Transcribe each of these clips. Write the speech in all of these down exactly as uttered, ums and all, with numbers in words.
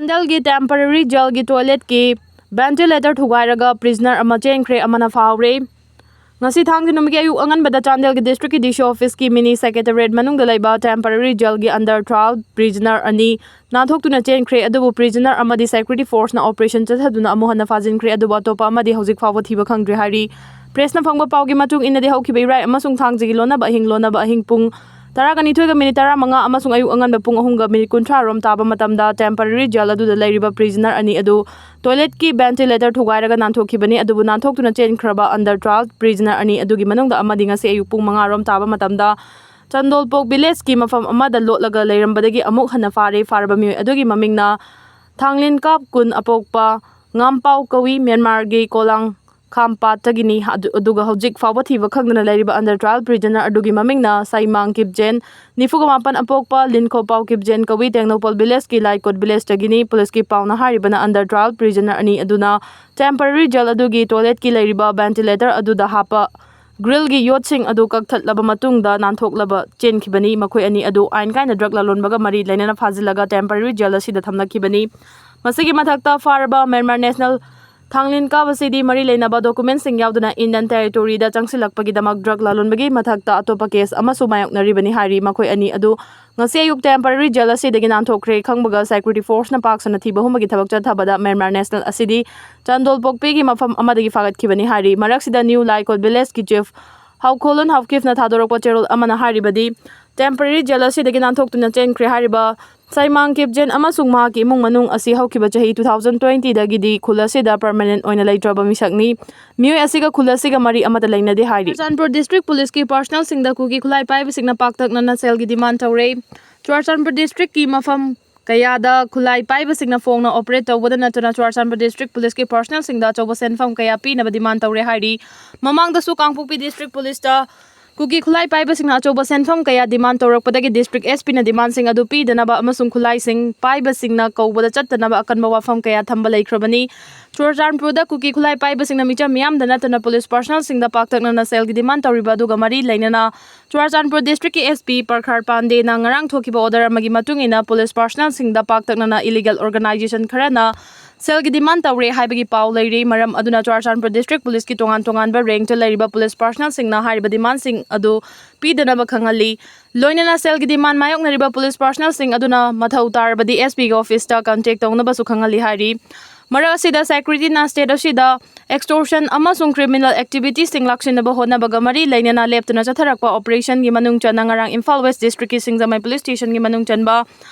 ꯆꯥꯟꯗꯦꯜꯒꯤ temporary jailꯒꯤ toiletꯀꯤ ventilator ꯊꯨꯒꯥꯏꯔꯒ prisoner ꯑꯃ ꯆꯦꯟꯈ꯭ꯔꯦ, ꯑꯃꯅ ꯐꯥꯍꯧꯔꯦ꯫ ꯉꯁꯤ ꯊꯥꯡꯖ ꯅꯨꯃꯤꯠꯀꯤ ꯑꯌꯨꯛ ꯑꯉꯟꯕꯗ ꯆꯥꯟꯗꯦꯜꯒꯤ districtꯀꯤ DC officeꯀꯤ mini secretariat ꯃꯅꯨꯡꯗ ꯂꯩꯕ temporary jailꯒꯤ under trial prisoner ꯑꯅꯤ ꯅꯥꯟꯊꯣꯛꯇꯨꯅ ꯆꯦꯟꯈ꯭ꯔꯦ꯫ ꯑꯗꯨꯕꯨ prisoner ꯑꯃꯗꯤ security forceꯅ operation ꯆꯠꯊꯗꯨꯅ ꯑꯃꯨꯛ ꯍꯟꯅ ꯐꯥꯖꯤꯟꯈ꯭ꯔꯦ꯫ ꯑꯗꯨꯕꯨ ꯑꯇꯣꯞꯄ ꯑꯃꯗꯤ ꯍꯧꯖꯤꯛ ꯐꯥꯎꯕ ꯊꯤꯕ ꯈꯪꯗ꯭ꯔꯤ ꯍꯥꯏꯔꯤ꯫ Pressꯅ ꯐꯪꯕ ꯄꯥꯎꯒꯤ ꯃꯇꯨꯡ ꯏꯟꯅꯗꯤ, ꯍꯧꯈꯤꯕ ꯏꯔꯥꯏ ꯑꯃꯁꯨꯡ ꯊꯥꯡꯖꯒꯤ ꯂꯣꯟꯅꯕ ꯑꯍꯤꯡ, ꯂꯣꯟꯅꯕ ꯑꯍꯤꯡ ꯄꯨꯡ ꯇꯔꯥꯒ ꯅꯤꯊꯣꯏꯒ minute ꯇꯔꯥꯃꯉꯥ ꯑꯃꯁꯨꯡ ꯑꯌꯨꯛ ꯑꯉꯟꯕ ꯄꯨꯡ ꯑꯍꯨꯝꯒ minute ꯀꯨꯟꯊ꯭ꯔꯥ ꯔꯣꯝ ꯇꯥꯕ ꯃꯇꯝꯗ temporary jail ꯑꯗꯨꯗ ꯂꯩꯔꯤꯕ prisoner ꯑꯅꯤ ꯑꯗꯨ toiletꯀꯤ ventilator ꯊꯨꯒꯥꯏꯔꯒ ꯅꯥꯟꯊꯣꯛꯈꯤꯕꯅꯤ꯫ ꯑꯗꯨꯕꯨ ꯅꯥꯟꯊꯣꯛꯇꯨꯅ ꯆꯦꯟꯈ꯭ꯔꯕ under trial prisoner ꯑꯅꯤ ꯑꯗꯨꯒꯤ ꯃꯅꯨꯡꯗ ꯑꯃꯗꯤ ꯉꯁꯤ ꯑꯌꯨꯛ ꯄꯨꯡ ꯃꯉꯥ ꯔꯣꯝ ꯇꯥꯕ ꯃꯇꯝꯗ ꯆꯟꯗꯣꯜꯄꯣꯛ villageꯀꯤ ꯃꯐꯝ ꯑꯃꯗ ꯂꯣꯠꯂꯒ ꯂꯩꯔꯝꯕꯗꯒꯤ ꯑꯃꯨꯛ ꯍꯟꯅ ꯐꯥꯔꯦ꯫ ꯐꯥꯔꯕ ꯃꯤꯑꯣꯏ ꯑꯗꯨꯒꯤ ꯃꯃꯤꯡꯅ ꯊꯥꯡꯂꯤꯟꯀꯥꯞ ꯀꯨꯟ ꯑꯄꯣꯛꯄ ꯉꯥꯝꯄꯥꯎ ꯀꯧꯏ, ꯃ꯭ꯌꯥꯟꯃꯥꯔꯒꯤ ꯀꯣꯂꯥꯡ ꯈꯥꯝꯄꯥꯠꯇꯒꯤꯅꯤ꯫ ꯑꯗꯨ-, ꯑꯗꯨꯒ ꯍꯧꯖꯤꯛ ꯐꯥꯎꯕ ꯊꯤꯕ ꯈꯪꯗꯅ ꯂꯩꯔꯤꯕ under trial prisoner ꯑꯗꯨꯒꯤ ꯃꯃꯤꯡꯅ ꯁꯥꯏꯃꯥꯡ ꯀꯤꯞꯖꯦꯟ, ꯅꯤꯐꯨꯒ ꯃꯥꯄꯟ ꯑꯄꯣꯛꯄ ꯂꯤꯟꯈꯣꯄꯥꯎ ꯀꯤꯞꯖꯦꯟ ꯀꯧꯏ, ꯇꯦꯡꯅꯧꯄꯜ villageꯀꯤ ꯂꯥꯏꯀꯣꯠ villageꯇꯒꯤꯅꯤ꯫ Policeꯀꯤ ꯄꯥꯎꯅ ꯍꯥꯏꯔꯤꯕꯅ under trial prisoner ꯑꯅꯤ ꯑꯗꯨꯅ temporary jail ꯑꯗꯨꯒꯤ toiletꯀꯤ ꯂꯩꯔꯤꯕ ventilator ꯑꯗꯨꯗ ꯍꯥꯞꯄ grillꯒꯤ ꯌꯣꯠꯁꯤꯡ ꯑꯗꯨ ꯀꯛꯊꯠꯂꯕ ꯃꯇꯨꯡꯗ ꯅꯥꯟꯊꯣꯛꯂꯕ ꯆꯦꯟꯈꯤꯕꯅꯤ꯫ ꯃꯈꯣꯏ ꯑꯅꯤ ꯑꯗꯨ ꯑꯥꯏꯟ ꯀꯥꯏꯅ drug ꯂꯂꯣꯟꯕꯒ ꯃꯔꯤ ꯂꯩꯅꯅ ꯐꯥꯖꯤꯜꯂꯒ temporary jail ꯑꯁꯤꯗ ꯊꯝꯂꯛꯈꯤꯕꯅꯤ꯫ ꯃꯁꯤꯒꯤ ꯃꯊꯛꯇ ꯐꯥꯔꯕ ꯃ꯭ꯌꯥꯟꯃꯥꯔ national ꯊꯥꯡꯂꯤꯟꯀꯥꯞ ꯑꯁꯤꯗꯤ ꯃꯔꯤ ꯂꯩꯅꯕ documentꯁꯤꯡ ꯌꯥꯎꯗꯅ Indian territoryꯗ ꯆꯪꯁꯤꯜꯂꯛꯄꯒꯤꯗꯃꯛ drug ꯂꯂꯣꯟꯕꯒꯤ ꯃꯊꯛꯇ ꯑꯇꯣꯞꯄ case ꯑꯃꯁꯨ ꯃꯥꯌꯣꯛꯅꯔꯤꯕꯅꯤ ꯍꯥꯏꯔꯤ꯫ ꯃꯈꯣꯏ ꯑꯅꯤ ꯑꯗꯨ ꯉꯁꯤ ꯑꯌꯨꯛ temporary jail ꯑꯁꯤꯗꯒꯤ ꯅꯥꯟꯊꯣꯛꯈ꯭ꯔꯦ ꯈꯪꯕꯒ security forceꯅ ꯄꯥꯛ ꯁꯟꯅ ꯊꯤꯕ ꯍꯨꯝꯕꯒꯤ ꯊꯕꯛ ꯆꯠꯊꯕꯗ ꯃ꯭ꯌꯥꯟꯃꯥꯔ national ꯑꯁꯤꯗꯤ ꯆꯥꯟꯗꯣꯜꯄꯣꯛꯄꯤꯒꯤ ꯃꯐꯝ ꯑꯃꯗꯒꯤ ꯐꯥꯒꯠꯈꯤꯕꯅꯤ ꯍꯥꯏꯔꯤ꯫ ꯃꯔꯛꯁꯤꯗ New ꯂꯥꯏꯀꯣꯠ villageꯀꯤ chief ꯍꯥꯎꯈꯣꯂꯨꯟ ꯍꯥꯎꯀꯤꯐꯅ ꯊꯥꯗꯣꯔꯛꯄ ꯆꯦꯔꯣꯜ ꯑꯃꯅ ꯍꯥꯏꯔꯤꯕꯗꯤ, temporary jail ꯑꯁꯤꯗꯒꯤ ꯅꯥꯟꯊꯣꯛꯇꯨꯅ ꯆꯦꯟꯈ꯭ꯔꯦ ꯍꯥꯏꯔꯤꯕ ꯁꯥꯏꯃꯥꯡ ꯀꯤꯞꯖꯦꯟ ꯑꯃꯁꯨꯡ ꯃꯍꯥꯛꯀꯤ ꯏꯃꯨꯡ ꯃꯅꯨꯡ ꯑꯁꯤ ꯍꯧꯈꯤꯕ ꯆꯍꯤ two thousand twentyꯗꯒꯤꯗꯤ ꯈꯨꯜ ꯑꯁꯤꯗ permanent ꯑꯣꯏꯅ ꯂꯩꯇ꯭ꯔꯕ ꯃꯤꯁꯛꯅꯤ꯫ ꯃꯤꯑꯣꯏ ꯑꯁꯤꯒ ꯈꯨꯜ ꯑꯁꯤꯒ ꯃꯔꯤ ꯑꯃꯠꯇ ꯂꯩꯅꯗꯦ ꯍꯥꯏꯔꯤ꯫ ꯆꯨꯔꯆꯥꯟꯄꯨꯔ district policeꯀꯤ personnelꯁꯤꯡꯗ ꯀꯨꯀꯤ ꯈꯨꯠꯂꯥꯏ ꯄꯥꯏꯕꯁꯤꯡꯅ ꯄꯥꯛꯇꯛꯅꯅ ꯁꯦꯜꯒꯤ demand ꯇꯧꯔꯦ꯫ ꯆꯨꯔꯆꯥꯟꯄꯨꯔ districtꯀꯤ ꯃꯐꯝ ꯀꯌꯥꯗ ꯈꯨꯠꯂꯥꯏ ꯄꯥꯏꯕꯁꯤꯡꯅ ꯐꯣꯡꯅ operate ꯇꯧꯕꯗ ꯅꯠꯇꯅ ꯆꯨꯔꯆꯥꯟꯄꯨꯔ district policeꯀꯤ personnelꯁꯤꯡꯗ ꯑꯆꯧꯕ ꯁꯦꯟꯐꯝ ꯀꯌꯥ ꯄꯤꯅꯕ demand ꯇꯧꯔꯦ ꯍꯥꯏꯔꯤ꯫ ꯃꯃꯥꯡꯗꯁꯨ ꯀꯥꯡꯄꯣꯛꯄꯤ district policeꯇ ꯀꯨꯀꯤ ꯈꯨꯠꯂꯥꯏ ꯄꯥꯏꯕꯁꯤꯡꯅ ꯑꯆꯧꯕ ꯁꯦꯟꯐꯝ ꯀꯌꯥ demand ꯇꯧꯔꯛꯄꯗꯒꯤ district S Pꯅ demandꯁꯤꯡ ꯑꯗꯨ ꯄꯤꯗꯅꯕ ꯑꯃꯁꯨꯡ ꯈꯨꯠꯂꯥꯏꯁꯤꯡ ꯄꯥꯏꯕꯁꯤꯡꯅ ꯀꯧꯕꯗ ꯆꯠꯇꯅꯕ ꯑꯀꯟꯕ ꯋꯥꯐꯝ ꯀꯌꯥ ꯊꯝꯕ ꯂꯩꯈ꯭ꯔꯕꯅꯤ꯫ ꯆꯨꯔꯆꯥꯟꯄꯨꯔꯗ ꯀꯨꯀꯤ ꯈꯨꯠꯂꯥꯏ ꯄꯥꯏꯕꯁꯤꯡꯅ ꯃꯤꯆꯝ ꯃꯤꯌꯥꯝꯗ ꯅꯠꯇꯅ police personnelꯁꯤꯡꯗ ꯄꯥꯛꯇꯛꯅꯅ ꯁꯦꯜꯒꯤ demand ꯇꯧꯔꯤꯕ ꯑꯗꯨꯒ ꯃꯔꯤ ꯂꯩꯅꯅ ꯆꯨꯔꯆꯥꯟꯄꯨꯔ districtꯀꯤ S P ꯄ꯭ꯔꯈꯥꯔ ꯄꯥꯟꯗꯦꯅ ꯉꯔꯥꯡ ꯊꯣꯛꯈꯤꯕ order ꯑꯃꯒꯤ ꯃꯇꯨꯡ ꯏꯟꯅ police personnelꯁꯤꯡꯗ ꯄꯥꯛꯇꯛꯅꯅ illegal organisation ꯈꯔꯅ ꯁꯦꯜꯒꯤ demand ꯇꯧꯔꯦ ꯍꯥꯏꯕꯒꯤ ꯄꯥꯎ ꯂꯩꯔꯤ꯫ ꯃꯔꯝ ꯑꯗꯨꯅ ꯆꯨꯔꯆꯥꯟꯄꯨꯔ district policeꯀꯤ ꯇꯣꯉꯥꯟ ꯇꯣꯉꯥꯟꯕ rankꯇ ꯂꯩꯔꯤꯕ police personnelꯁꯤꯡꯅ ꯍꯥꯏꯔꯤꯕ demandꯁꯤꯡ ꯑꯗꯨ ꯄꯤꯗꯅꯕ ꯈꯪꯍꯜꯂꯤ꯫ ꯂꯣꯏꯅꯅ ꯁꯦꯜꯒꯤ demand ꯃꯥꯌꯣꯛꯅꯔꯤꯕ police personnelꯁꯤꯡ ꯑꯗꯨꯅ ꯃꯊꯧ ꯇꯥꯔꯕꯗꯤ S Pꯒꯤ officeꯇ contact ꯇꯧꯅꯕꯁꯨ ꯈꯪꯍꯜꯂꯤ ꯍꯥꯏꯔꯤ꯫ ꯃꯔꯛ ꯑꯁꯤꯗ securityꯅ state ꯑꯁꯤꯗ extortion ꯑꯃꯁꯨꯡ criminal activitiesꯁꯤꯡ ꯂꯥꯛꯁꯤꯟꯅꯕ ꯍꯣꯠꯅꯕꯒ ꯃꯔꯤ ꯂꯩꯅꯅ ꯂꯦꯞꯇꯅ ꯆꯠꯊꯔꯛꯄ operationꯒꯤ ꯃꯅꯨꯡ ꯆꯟꯅ ꯉꯔꯥꯡ ꯏꯝꯐꯥꯜ West districtꯀꯤ ꯁꯤꯡꯖꯃꯩ police stationꯒꯤ ꯃꯅꯨꯡ ꯆꯟꯕ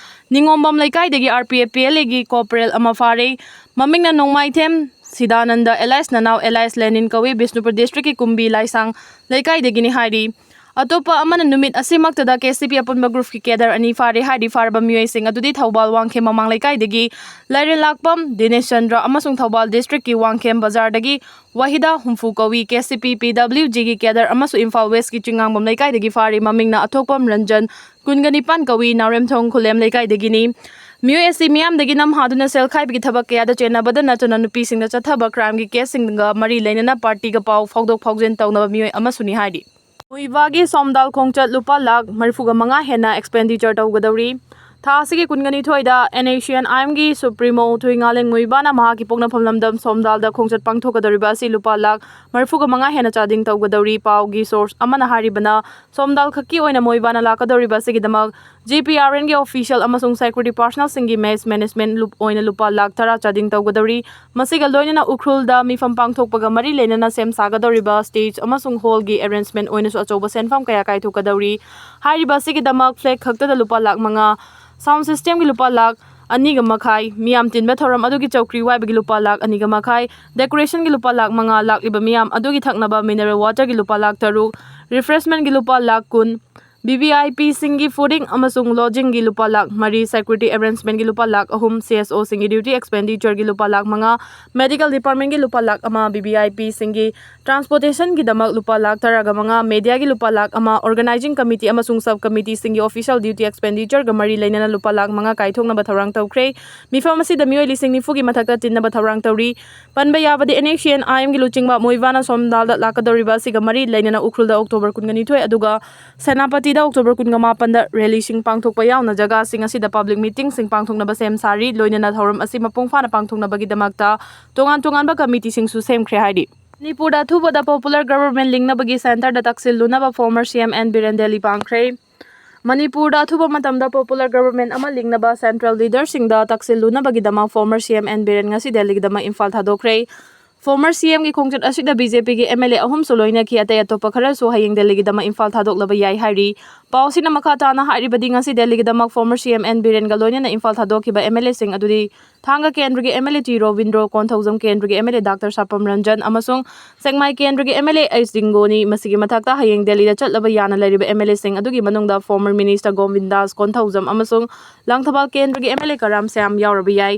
ꯅꯤꯉꯣꯝꯕꯝ ꯂꯩꯀꯥꯏꯗꯒꯤ R P F P L Aꯒꯤ corporal ꯑꯃ ꯐꯥꯔꯦ꯫ ꯃꯃꯤꯡꯅ ꯅꯣꯡꯃꯥꯏꯊꯦꯝ ꯁꯤꯗꯥꯅꯟꯗ alias ꯅꯅꯥꯎ alias ꯂꯦꯅꯤꯟ ꯀꯧꯏ, ꯕꯤꯁꯅꯨꯄꯨꯔ districtꯀꯤ ꯀꯨꯝꯕꯤ ꯂꯥꯏꯁꯥꯡ ꯂꯩꯀꯥꯏꯗꯒꯤꯅꯤ ꯍꯥꯏꯔꯤ꯫ ꯑꯇꯣꯞꯄ ꯑꯃꯅ ꯅꯨꯃꯤꯠ ꯑꯁꯤꯃꯛꯇꯗ K C P ꯑꯄꯨꯟꯕ groupꯀꯤ cadre ꯑꯅꯤ ꯐꯥꯔꯦ ꯍꯥꯏꯔꯤ꯫ ꯐꯥꯔꯕ ꯃꯤꯑꯣꯏꯁꯤꯡ ꯑꯗꯨꯗꯤ ꯊꯧꯕꯥꯜ ꯋꯥꯡꯈꯦꯝ ꯃꯃꯥꯡ ꯂꯩꯀꯥꯏꯗꯒꯤ ꯂꯥꯏꯔꯦꯟ ꯂꯥꯛꯄꯝ ꯗꯤꯅꯦꯁ ꯆꯟꯗ꯭ꯔ ꯑꯃꯁꯨꯡ ꯊꯧꯕꯥꯜ districtꯀꯤ ꯋꯥꯡꯈꯦꯝ ꯕꯖꯥꯔꯗꯒꯤ ꯋꯥꯍꯤꯗꯥ ꯍꯨꯝꯐꯨ ꯀꯧꯏ, K C P P W Gꯒꯤ cadre ꯑꯃꯁꯨ ꯏꯝꯐꯥꯜ Westꯀꯤ ꯆꯤꯡꯉꯥꯡꯕꯝ ꯂꯩꯀꯥꯏꯗꯒꯤ ꯐꯥꯔꯤ꯫ ꯃꯃꯤꯡꯅ ꯑꯊꯣꯛꯄꯝ ꯔꯟꯖꯟ, ꯀꯨꯟꯒ ꯅꯤꯄꯥꯟ ꯀꯧꯏ, ꯅꯥꯎꯔꯦꯝꯊꯣꯡ ꯈꯨꯂꯦꯝ ꯂꯩꯀꯥꯏꯗꯒꯤꯅꯤ꯫ ꯃꯤꯑꯣꯏ ꯑꯁꯤ ꯃꯤꯌꯥꯝꯗꯒꯤ ꯅꯝꯍꯥꯗꯨꯅ ꯁꯦꯜ ꯈꯥꯏꯕꯒꯤ ꯊꯕꯛ ꯀꯌꯥꯗ ꯆꯦꯟꯅꯕꯗ ꯅꯠꯇꯅ ꯅꯨꯄꯤꯁꯤꯡꯗ ꯆꯠꯊꯕ crimeꯒꯤ caseꯁꯤꯡꯒ ꯃꯔꯤ ꯂꯩꯅꯅ partyꯒ ꯄꯥꯎ ꯐꯥꯎꯗꯣꯛ ꯐꯥꯎꯖꯤꯟ ꯇꯧꯅꯕ ꯃꯤꯑꯣꯏ ꯑꯃꯁꯨꯅꯤ ꯍꯥꯏꯔꯤ꯫ ꯃꯨꯏꯕꯥꯒꯤ ꯁꯣꯝꯗꯥꯜ ꯈꯣꯡꯆꯠ ꯂꯨꯄꯥ ꯂꯥꯈ ꯃꯔꯤꯐꯨꯒ ꯃꯉꯥ ꯍꯦꯟꯅ expenditure ꯇꯧꯒꯗꯧꯔꯤ꯫ ꯊꯥ ꯑꯁꯤꯒꯤ ꯀꯨꯟꯒ ꯅꯤꯊꯣꯏꯗ N H C N I Mꯒꯤ supremo ꯊꯨꯏꯉꯥꯂꯦꯡ ꯃꯨꯏꯕꯥꯅ ꯃꯍꯥꯛꯀꯤ ꯄꯣꯛꯅꯐꯝ ꯂꯝꯗꯝ ꯁꯣꯝꯗꯥꯜꯗ ꯈꯣꯡꯆꯠ ꯄꯥꯡꯊꯣꯛꯀꯗꯧꯔꯤꯕ ꯑꯁꯤ ꯂꯨꯄꯥ ꯂꯥꯈ ꯃꯔꯤꯐꯨꯒ ꯃꯉꯥ ꯍꯦꯟꯅ ꯆꯥꯗꯤꯡ ꯇꯧꯒꯗꯧꯔꯤ꯫ ꯄꯥꯎꯒꯤ source ꯑꯃꯅ ꯍꯥꯏꯔꯤꯕꯅ, ꯁꯣꯝꯗꯥꯜ ꯈꯛꯀꯤ ꯑꯣꯏꯅ ꯃꯨꯏꯕꯥꯅ ꯂꯥꯛꯀꯗꯧꯔꯤꯕ ꯑꯁꯤꯒꯤꯗꯃꯛ G P R Nꯒꯤ official ꯑꯃꯁꯨꯡ security personnelꯁꯤꯡꯒꯤ mess management ꯂꯨꯞ ꯑꯣꯏꯅ ꯂꯨꯄꯥ ꯂꯥꯈ ꯇꯔꯥ ꯆꯥꯗꯤꯡ ꯇꯧꯒꯗꯧꯔꯤ꯫ ꯃꯁꯤꯒ ꯂꯣꯏꯅꯅ ꯎꯈ꯭ꯔꯨꯜꯗ ꯃꯤꯐꯝ ꯄꯥꯡꯊꯣꯛꯄꯒ ꯃꯔꯤ ꯂꯩꯅꯅ ꯁꯦꯝ ꯁꯥꯒꯗꯧꯔꯤꯕ stage ꯑꯃꯁꯨꯡ hallꯒꯤ arrangement ꯑꯣꯏꯅꯁꯨ ꯑꯆꯧꯕ ꯁꯦꯟꯐꯝ ꯀꯌꯥ ꯀꯥꯏꯊꯣꯛꯀꯗꯧꯔꯤ꯫ ꯍꯥꯏꯔꯤꯕ ꯑꯁꯤꯒꯤꯗꯃꯛ flag ꯈꯛꯇꯗ ꯂꯨꯄꯥ ꯂꯥꯈ ꯃꯉꯥ, sound systemꯒꯤ ꯂꯨꯄꯥ ꯂꯥꯈ ꯑꯅꯤꯒ ꯃꯈꯥꯏ, ꯃꯤꯌꯥꯝ ꯇꯤꯟꯕ ꯊꯧꯔꯝ ꯑꯗꯨꯒꯤ ꯆꯧꯀ꯭ꯔꯤ ꯋꯥꯏꯕꯒꯤ ꯂꯨꯄꯥ ꯂꯥꯈ ꯑꯅꯤꯒ ꯃꯈꯥꯏ, decorationꯒꯤ ꯂꯨꯄꯥ ꯂꯥꯈ ꯃꯉꯥ, ꯂꯥꯛꯂꯤꯕ ꯃꯤꯌꯥꯝ ꯑꯗꯨꯒꯤ ꯊꯛꯅꯕ mineral waterꯒꯤ ꯂꯨꯄꯥ ꯂꯥꯈ ꯇꯔꯨꯛ, refreshmentꯒꯤ ꯂꯨꯄꯥ ꯂꯥꯈ ꯀꯨꯟ, ꯚꯤ ꯚꯤ ꯑꯥꯏ ꯄꯤꯁꯤꯡꯒꯤ ꯐꯨꯗꯤꯡ ꯑꯃꯁꯨꯡ ꯂꯣꯗꯖꯤꯡꯒꯤ ꯂꯨꯄꯥ ꯂꯥꯈ ꯃꯔꯤ, ꯁꯦꯀ꯭ꯌꯨꯔꯤꯇꯤ ꯑꯦꯔꯦꯟꯖꯃꯦꯟꯒꯤ ꯂꯨꯄꯥ ꯂꯥꯈ ꯑꯍꯨꯝ, ꯁꯤ ꯑꯦꯁ ꯑꯣꯁꯤꯡꯒꯤ ꯗ꯭ꯌꯨꯇꯤ ꯑꯦꯛꯁꯄꯦꯟꯗꯤꯆꯔꯒꯤ ꯂꯨꯄꯥ ꯂꯥꯈ ꯃꯉꯥ, ꯃꯦꯗꯤꯀꯦꯜ ꯗꯤꯄꯥꯔꯠꯃꯦꯟꯒꯤ ꯂꯨꯄꯥ ꯂꯥꯈ ꯑꯃ, ꯚꯤ ꯚꯤ ꯑꯥꯏ ꯄꯤꯁꯤꯡꯒꯤ ꯇ꯭ꯔꯥꯟꯁꯄꯣꯔꯇꯦꯁꯟꯒꯤꯗꯃꯛ ꯂꯨꯄꯥ ꯂꯥꯈ ꯇꯔꯥꯒ ꯃꯉꯥ, ꯃꯦꯗꯤꯌꯥꯒꯤ ꯂꯨꯄꯥ ꯂꯥꯈ ꯑꯃ, ꯑꯣꯔꯒꯅꯥꯏꯖꯤꯡ ꯀꯃꯤꯇꯤ ꯑꯃꯁꯨꯡ ꯁꯕ ꯀꯃꯤꯇꯤꯁꯤꯡꯒꯤ ꯑꯣꯐꯤꯁꯤꯌꯦꯜ ꯗ꯭ꯌꯨꯇꯤ ꯑꯦꯛꯁꯄꯦꯟꯗꯤꯆꯔꯒ ꯃꯔꯤ ꯂꯩꯅꯅ ꯂꯨꯄꯥ ꯂꯥꯈ ꯃꯉꯥ ꯀꯥꯏꯊꯣꯛꯅꯕ ꯊꯧꯔꯥꯡ ꯇꯧꯈ꯭ꯔꯦ꯫ ꯃꯤꯐꯝ ꯑꯁꯤꯗ ꯃꯤꯑꯣꯏ ꯂꯤꯁꯤꯡ ꯅꯤꯐꯨꯒꯤ ꯃꯊꯛꯇ ꯇꯤꯟꯅꯕ ꯊꯧꯔꯥꯡ ꯇꯧꯔꯤ꯫ ꯄꯟꯕ ꯌꯥꯕꯗꯤ, ꯑꯦꯟ ꯑꯦꯁ ꯁꯤ ꯑꯦꯟ ꯑꯥꯏ ꯑꯦꯝꯒꯤ ꯂꯨꯆꯤꯡꯕ ꯃꯣꯏꯕꯥꯅ ꯁꯣꯝꯗꯥꯜꯗ ꯂꯥꯛꯀꯗꯧꯔꯤꯕ ꯑꯁꯤꯒ ꯃꯔꯤ ꯂꯩꯅꯅ ꯎꯈ꯭ꯔꯨꯜꯗ ꯑꯣꯛꯇꯣꯕꯔ ꯀꯨꯟꯒ ꯅꯤꯊꯣꯏ ꯑꯗꯨꯒ ꯁꯦꯅꯥꯄꯇꯤꯗ ꯑꯣꯛꯇꯣꯕꯔ ꯀꯨꯟꯒ ꯃꯥꯄꯟꯗ ꯔꯦꯂꯤꯁꯤꯡ ꯄꯥꯡꯊꯣꯛꯄ ꯌꯥꯎꯅ ꯖꯒꯥꯁꯤꯡ ꯑꯁꯤꯗ ꯄꯕ꯭ꯂꯤꯛ ꯃꯤꯇꯤꯡꯁꯤꯡ ꯄꯥꯡꯊꯣꯛꯅꯕ ꯁꯦꯝ ꯁꯥꯔꯤ꯫ ꯂꯣꯏꯅꯅ ꯊꯧꯔꯝ ꯑꯁꯤ ꯃꯄꯨꯡ ꯐꯥꯅ ꯄꯥꯡꯊꯣꯛꯅꯕꯒꯤꯗꯃꯛꯇ ꯇꯣꯉꯥꯟ ꯇꯣꯉꯥꯟꯕ ꯀꯃꯤꯇꯤꯁꯤꯡꯁꯨ ꯁꯦꯝꯈ꯭ꯔꯦ ꯍꯥꯏꯔꯤ꯫ ꯃꯅꯤꯄꯨꯔꯗ ꯑꯊꯨꯕꯗ ꯄꯣꯄꯨꯂꯔ ꯒꯚꯔꯟꯃꯦꯟ ꯂꯤꯡꯅꯕꯒꯤ ꯁꯦꯟꯇꯔꯗ ꯇꯛꯁꯤꯜꯂꯨꯅꯕ former C M and Biren Delhi ꯄꯥꯡꯈ꯭ꯔꯦ꯫ ꯃꯅꯤꯄꯨꯔꯗ ꯑꯊꯨꯕ ꯃꯇꯝꯗ ꯄꯣꯄꯨꯂꯔ ꯒꯚꯔꯟꯃꯦꯟ ꯑꯃ ꯂꯤꯡꯅꯕ central ꯂꯤꯗꯔꯁꯤꯡꯗ ꯇꯛꯁꯤꯜꯂꯨꯅꯕꯒꯤꯗꯃꯛ former C M and Biren ꯉꯁꯤ ꯗꯦꯜꯂꯤꯒꯤꯗꯃꯛ ꯏꯝꯐꯥꯜ ꯊꯥꯗꯣꯛꯈ꯭ꯔꯦ꯫ ꯐꯣꯔꯃꯔ ꯁꯤ ꯑꯦꯝꯒꯤ ꯈꯣꯡꯆꯠ ꯑꯁꯤꯗ ꯕꯤ ꯖꯦ ꯄꯤꯒꯤ ꯑꯦꯝ ꯑꯦꯜ ꯑꯦ ꯑꯍꯨꯝꯁꯨ ꯂꯣꯏꯅꯈꯤ꯫ ꯑꯇꯩ ꯑꯇꯣꯞꯄ ꯈꯔꯁꯨ ꯍꯌꯦꯡ ꯗꯦꯜꯂꯤꯒꯤꯗꯃꯛ ꯏꯝꯐꯥꯜ ꯊꯥꯗꯣꯛꯂꯕ ꯌꯥꯏ ꯍꯥꯏꯔꯤ꯫ ꯄꯥꯎ ꯑꯁꯤꯅ ꯃꯈꯥ ꯇꯥꯅ ꯍꯥꯏꯔꯤꯕꯗꯤ, ꯉꯁꯤ ꯗꯦꯜꯂꯤꯒꯤꯗꯃꯛ ꯐꯣꯔꯃꯔ ꯁꯤ ꯑꯦꯝ ꯑꯦꯟ ꯕꯤꯔꯦꯟꯒ ꯂꯣꯏꯅꯅ ꯏꯝꯐꯥꯜ ꯊꯥꯗꯣꯛꯈꯤꯕ ꯑꯦꯝ ꯑꯦꯜ ꯑꯦꯁꯤꯡ ꯑꯗꯨꯗꯤ ꯊꯥꯡꯒ ꯀꯦꯟꯗ꯭ꯔꯒꯤ M L A T Robindro, Konthoujam ꯀꯦꯟꯗ꯭ꯔꯒꯤ M L A doctor Sapam Ranjan ꯑꯃꯁꯨꯡ ꯁꯦꯛꯃꯥꯏ ꯀꯦꯟꯗ꯭ꯔꯒꯤ ꯑꯦꯝ ꯑꯦꯜ ꯑꯦ ꯑꯩꯆ ꯂꯤꯡꯒꯣꯅꯤ꯫ ꯃꯁꯤꯒꯤ ꯃꯊꯛꯇ ꯍꯌꯦꯡ ꯗꯦꯜꯂꯤꯗ ꯆꯠꯂꯕ ꯌꯥꯅ ꯂꯩꯔꯤꯕ ꯑꯦꯝ ꯑꯦꯜ ꯑꯦꯁꯤꯡ ꯑꯗꯨꯒꯤ ꯃꯅꯨꯡꯗ ꯐꯣꯔꯃꯔ ꯃꯤꯅꯤꯁꯇꯔ ꯒꯣꯕꯤꯟꯗꯥꯁ ꯀꯣꯟꯊꯧꯖꯝ ꯑꯃꯁꯨꯡ ꯂꯪꯊꯕꯥꯜ ꯀꯦꯟꯗ꯭ꯔꯒꯤ M L A Karam Shyam ꯌꯥꯎꯔꯕ ꯌꯥꯏ꯫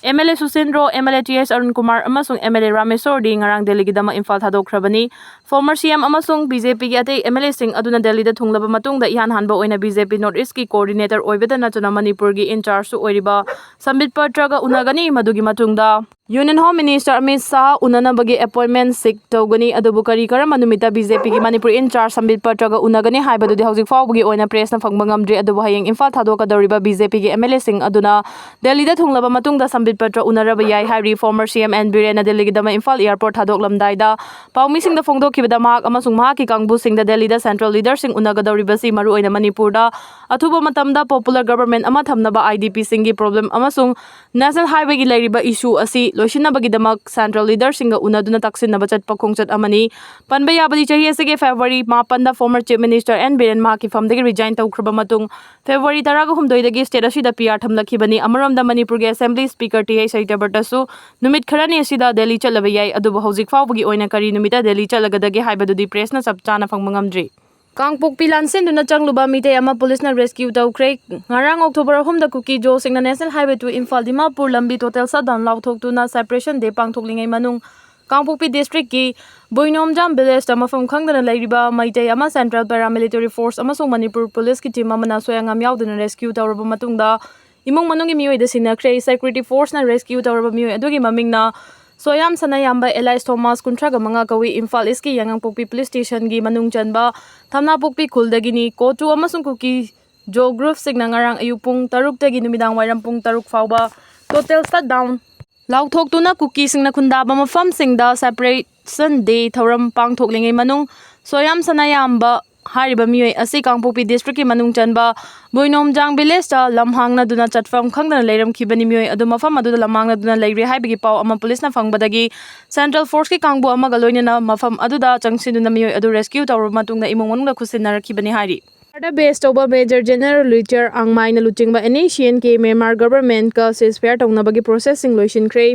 M L A Susindro, M L A T S Arun Kumar ꯑꯃꯁꯨꯡ ꯑꯦꯝ ꯑꯦꯜ ꯑꯦ ꯔꯥꯃꯦꯁꯣꯔꯗꯤ ꯉꯔꯥꯡ ꯗꯦꯜꯂꯤꯒꯤꯗꯃꯛ ꯏꯝꯐꯥꯜ ꯊꯥꯗꯣꯛꯈ꯭ꯔꯕꯅꯤ꯫ ꯐꯣꯔꯃꯔ ꯁꯤ ꯑꯦꯝ ꯑꯃꯁꯨꯡ ꯕꯤ ꯖꯦ ꯄꯤꯒꯤ ꯑꯇꯩ ꯑꯦꯝ ꯑꯦꯜ ꯑꯦꯁꯤꯡ ꯑꯗꯨꯅ ꯗꯦꯜꯂꯤꯗ ꯊꯨꯡꯂꯕ ꯃꯇꯨꯡꯗ ꯏꯍꯥꯟ ꯍꯥꯟꯕ ꯑꯣꯏꯅ ꯕꯤ ꯖꯦ ꯄꯤ ꯅꯣꯔꯠ ꯏꯁꯀꯤ ꯀꯣꯑꯣꯔꯗꯤꯅꯦꯇꯔ ꯑꯣꯏꯕꯗ ꯅꯠꯇꯅ ꯃꯅꯤꯄꯨꯔꯒꯤ ꯏꯟꯆꯥꯔꯖꯁꯨ ꯑꯣꯏꯔꯤꯕ ꯁꯝꯕꯤꯠ ꯄꯇ꯭ꯔꯒ ꯎꯅꯒꯅꯤ꯫ ꯃꯗꯨꯒꯤ ꯃꯇꯨꯡꯗ union home minister Amit Shah ꯎꯅꯅꯕꯒꯤ ꯑꯦꯄꯣꯏꯟꯃꯦꯟ ꯁꯤꯛ ꯇꯧꯒꯅꯤ꯫ ꯑꯗꯨꯕꯨ ꯀꯔꯤ ꯀꯔꯝꯕ ꯅꯨꯃꯤꯠꯇ ꯕꯤ ꯖꯦ ꯄꯤꯒꯤ ꯃꯅꯤꯄꯨꯔ ꯏꯟꯆꯥꯔꯖ ꯁꯝꯕꯤꯠ ꯄꯇ꯭ꯔꯒ ꯎꯅꯒꯅꯤ ꯍꯥꯏꯕꯗꯨꯗꯤ ꯍꯧꯖꯤꯛ ꯐꯥꯎꯕꯒꯤ ꯑꯣꯏꯅ ꯄ꯭ꯔꯦꯁꯅ ꯐꯪꯕ ꯉꯝꯗ꯭ꯔꯤ꯫ ꯑꯗꯨꯕꯨ ꯍꯌꯦꯡ ꯏꯝꯐꯥꯜ ꯊꯥꯗꯣꯛꯀꯗꯧꯔꯤꯕ ꯕꯤ ꯖꯦ ꯄꯤꯒꯤ ꯑꯦꯝ ꯑꯦꯜ ꯑꯦꯁꯤꯡ ꯑꯗꯨꯅ ꯗꯦꯜꯂꯤꯗ ꯊꯨꯡꯂꯕ ꯃꯇꯨꯡꯗ ꯁꯝꯕꯤꯠ ꯄꯇ꯭ꯔ ꯎꯅꯔꯕ ꯌꯥꯏ ꯍꯥꯏꯔꯤ꯫ Former C M and ꯕꯤꯔꯦꯟꯅ ꯗꯦꯜꯂꯤꯒꯤꯗꯃꯛ Imphal airport ꯊꯥꯗꯣꯛꯂꯝꯗꯥꯏꯗ ꯄꯥꯎꯃꯤꯁꯤꯡꯗ ꯐꯣꯡꯗꯣꯛꯈꯤꯕꯗ, ꯃꯍꯥꯛ ꯑꯃꯁꯨꯡ ꯃꯍꯥꯛꯀꯤ ꯀꯥꯡꯕꯨꯁꯤꯡꯗ ꯗꯦꯜꯂꯤꯗ ꯁꯦꯟꯇ꯭ꯔꯦꯜ ꯂꯤꯗꯔꯁꯤꯡ ꯎꯅꯒꯗꯧꯔꯤꯕꯁꯤ ꯃꯔꯨꯑꯣꯏꯅ ꯃꯅꯤꯄꯨꯔꯗ ꯑꯊꯨꯕ ꯃꯇꯝꯗ ꯄꯣꯄꯨꯂꯔ ꯒꯚꯔꯟꯃꯦꯟ ꯑꯃ ꯊꯝꯅꯕ, ꯑꯥꯏ ꯗꯤ ꯄꯤꯁꯤꯡꯒꯤ ꯄ꯭ꯔꯣꯕ꯭ꯂꯦꯝ ꯑꯃꯁꯨꯡ ꯅꯦꯁꯅꯦꯜ ꯍꯥꯏꯋꯦꯒꯤ ꯂꯩꯔꯤꯕ ꯏꯁꯨ ꯑꯁꯤ ꯂꯣꯏꯁꯤꯟꯅꯕꯒꯤꯗꯃꯛ ꯁꯦꯟꯇ꯭ꯔꯦꯜ ꯂꯤꯗꯔꯁꯤꯡꯒ ꯎꯅꯗꯨꯅ ꯇꯛꯁꯤꯟꯅꯕ ꯆꯠꯄ ꯈꯣꯡꯆꯠ ꯑꯃꯅꯤ꯫ ꯄꯟꯕ ꯌꯥꯕꯗꯤ, ꯆꯍꯤ ꯑꯁꯤꯒꯤ ꯐꯦꯕ꯭ꯔꯨꯋꯥꯔꯤ ꯃꯥꯄꯟꯗ former chief minister N Biren ꯃꯍꯥꯛꯀꯤ ꯐꯝꯗꯒꯤ ꯔꯤꯖꯥꯏꯟ ꯇꯧꯈ꯭ꯔꯕ ꯃꯇꯨꯡ ꯐꯦꯕ꯭ꯔꯨꯋꯥꯔꯤ ꯇꯔꯥꯒ ꯍꯨꯝꯗꯣꯏꯗꯒꯤ ꯁ꯭ꯇꯦꯠ ꯑꯁꯤꯗ ꯄꯤ ꯑꯥꯔ ꯊꯝꯂꯛꯈꯤꯕꯅꯤ꯫ ꯑꯃꯔꯣꯝꯗ ꯃꯅꯤꯄꯨꯔꯒꯤ ꯑꯦꯁꯦꯝꯕ꯭ꯂꯤ ꯁ꯭ꯄꯤꯀꯔ ꯇꯤ ꯑꯩꯆ ꯁꯇ꯭ꯌꯕ꯭ꯔꯇꯁꯨ ꯅꯨꯃꯤꯠ ꯈꯔꯅꯤ ꯑꯁꯤꯗ ꯗꯦꯜꯂꯤ ꯆꯠꯂꯕ ꯌꯥꯏ꯫ ꯑꯗꯨꯕꯨ ꯍꯧꯖꯤꯛ ꯐꯥꯎꯕꯒꯤ ꯑꯣꯏꯅ ꯀꯔꯤ ꯅꯨꯃꯤꯠꯇ ꯗꯦꯜꯂꯤ ꯆꯠꯂꯒꯗꯒꯦ ꯍꯥꯏꯕꯗꯨꯗꯤ ꯄ꯭ꯔꯦꯁꯅ ꯆꯞ ꯆꯥꯅ ꯐꯪꯕ ꯉꯝꯗ꯭ꯔꯤ꯫ ꯀꯥꯡꯄꯣꯛꯄꯤ ꯂꯥꯟꯁꯦꯟꯗꯨꯅ ꯆꯪꯂꯨꯕ ꯃꯤꯇꯩ ꯑꯃ ꯄꯨꯂꯤꯁꯅ ꯔꯦꯁꯀ꯭ꯌꯨ ꯇꯧꯈ꯭ꯔꯦ꯫ ꯉꯔꯥꯡ ꯑꯣꯛꯇꯣꯕꯔ ꯑꯍꯨꯝꯗ ꯀꯨꯀꯤ ꯖꯣꯁꯤꯡꯅ national highway two Imphal Dimapur ꯂꯝꯕꯤ ꯇꯣꯇꯦꯜ ꯁꯠꯗꯥꯎꯟ ꯂꯥꯎꯊꯣꯛꯇꯨꯅ ꯁꯦꯄꯔꯦꯁꯟ ꯗꯦ ꯄꯥꯡꯊꯣꯛꯂꯤꯉꯩ ꯃꯅꯨꯡ ꯀꯥꯡꯄꯣꯛꯄꯤ ꯗꯤꯁꯇ꯭ꯔꯤꯛꯀꯤ ꯕꯣꯏꯅꯣꯝꯖꯥꯝ ꯚꯤꯂꯦꯖꯇ ꯃꯐꯝ ꯈꯪꯗꯅ ꯂꯩꯔꯤꯕ ꯃꯩꯇꯩ ꯑꯃ ꯁꯦꯟꯇ꯭ꯔꯦꯜ ꯄꯦꯔꯥꯃꯤꯂꯤꯇꯔꯤ ꯐꯣꯔꯁ ꯑꯃꯁꯨꯡ ꯃꯅꯤꯄꯨꯔ ꯄꯨꯂꯤꯁꯀꯤ ꯇꯤꯝ ꯑꯃꯅ ꯁꯣꯌꯥꯉꯥꯝ ꯌꯥꯎꯗꯅ ꯔꯦꯁꯀ꯭ꯌꯨ ꯇꯧꯔꯕ ꯃꯇꯨꯡꯗ ꯏꯃꯨꯡ ꯃꯅꯨꯡꯒꯤ ꯃꯤꯑꯣꯏꯗ ꯁꯤꯟꯅꯈ꯭ꯔꯦ꯫ ꯁꯦꯀ꯭ꯌꯨꯔꯤꯇꯤ ꯐꯣꯔꯁꯅ ꯔꯦꯁꯀ꯭ꯌꯨ ꯇꯧꯔꯕ ꯃꯤꯑꯣꯏ ꯑꯗꯨꯒꯤ ꯃꯃꯤꯡꯅ ꯁꯣꯌꯥꯝ ꯁꯅꯥꯌꯥꯝꯕ ꯑꯦꯂꯥꯏꯁ ꯊꯣꯃꯥꯁ, ꯀꯨꯟꯊ꯭ꯔꯥꯒ ꯃꯉꯥ ꯀꯧꯏ꯫ ꯏꯝꯐꯥꯜ ꯏꯁꯀꯤ ꯌꯥꯉꯥꯡꯄꯣꯛꯄꯤ ꯄꯨꯂꯤꯁ ꯁ꯭ꯇꯦꯁꯟꯒꯤ ꯃꯅꯨꯡ ꯆꯟꯕ ꯊꯝꯅꯥꯄꯣꯛꯄꯤ ꯈꯨꯜꯗꯒꯤꯅꯤ꯫ ꯀꯣꯆꯨ ꯑꯃꯁꯨꯡ ꯀꯨꯀꯤ ꯖꯣ ꯒ꯭ꯔꯨꯞꯁꯤꯡꯅ ꯉꯔꯥꯡ ꯑꯌꯨꯛ ꯄꯨꯡ ꯇꯔꯨꯛꯇꯒꯤ ꯅꯨꯃꯤꯗꯥꯡ ꯋꯥꯏꯔꯝ ꯄꯨꯡ ꯇꯔꯨꯛ ꯐꯥꯎꯕ ꯇꯣꯇꯦꯜ ꯁꯠꯗꯥꯎꯟ ꯂꯥꯎꯊꯣꯛꯇꯨꯅ ꯀꯨꯀꯤꯁꯤꯡꯅ ꯈꯨꯟꯗꯥꯕ ꯃꯐꯝꯁꯤꯡꯗ ꯁꯦꯄꯔꯦꯁꯟ ꯗꯦ ꯊꯧꯔꯝ ꯄꯥꯡꯊꯣꯛꯂꯤꯉꯩ ꯃꯅꯨꯡ ꯁꯣꯌꯥꯝ ꯁꯅꯥꯌꯥꯝꯕ ꯍꯥꯏꯔꯤꯕ ꯃꯤꯑꯣꯏ ꯑꯁꯤ ꯀꯥꯡꯄꯣꯛꯄꯤ ꯗꯤꯁꯇ꯭ꯔꯤꯛꯀꯤ ꯃꯅꯨꯡ ꯆꯟꯕ ꯕꯣꯏꯅꯣꯝꯖꯥꯡ ꯚꯤꯂꯦꯖꯇ ꯂꯝ ꯍꯥꯡꯅꯗꯨꯅ ꯆꯠꯐꯝ ꯈꯪꯗꯅ ꯂꯩꯔꯝꯈꯤꯕꯅꯤ꯫ ꯃꯤꯑꯣꯏ ꯑꯗꯨ ꯃꯐꯝ ꯑꯗꯨꯗ ꯂꯝ ꯍꯥꯡꯅꯗꯨꯅ ꯂꯩꯔꯦ ꯍꯥꯏꯕꯒꯤ ꯄꯥꯎ ꯑꯃ ꯄꯨꯂꯤꯁꯅ ꯐꯪꯕꯗꯒꯤ ꯁꯦꯟꯇ꯭ꯔꯦꯜ ꯐꯣꯔꯁꯀꯤ ꯀꯥꯡꯕꯨ ꯑꯃꯒ ꯂꯣꯏꯅꯅ ꯃꯐꯝ ꯑꯗꯨꯗ ꯆꯪꯁꯤꯟꯗꯨꯅ ꯃꯤꯑꯣꯏ ꯑꯗꯨ ꯔꯦꯁꯀ꯭ꯌꯨ ꯇꯧꯔꯕ ꯃꯇꯨꯡꯗ ꯏꯃꯨꯡ ꯃꯅꯨꯡꯗ ꯈꯨꯠꯁꯤꯟꯅꯔꯛꯈꯤꯕꯅꯤ ꯍꯥꯏꯔꯤ꯫ ꯕꯦꯁ ꯇꯧꯕ ꯃꯦꯖꯔ ꯖꯦꯅꯔꯦꯜ ꯔꯤꯆꯥꯔ ꯑꯪꯃꯥꯏꯅ ꯂꯨꯆꯤꯡꯕ NSCN-K ꯃ꯭ꯌꯥꯟꯃꯥꯔ ꯒꯚꯔꯟꯃꯦꯟꯠꯀ ceasefire ꯇꯧꯅꯕꯒꯤ ꯄ꯭ꯔꯣꯁꯦꯁꯁꯤꯡ ꯂꯣꯏꯁꯤꯟꯈ꯭ꯔꯦ꯫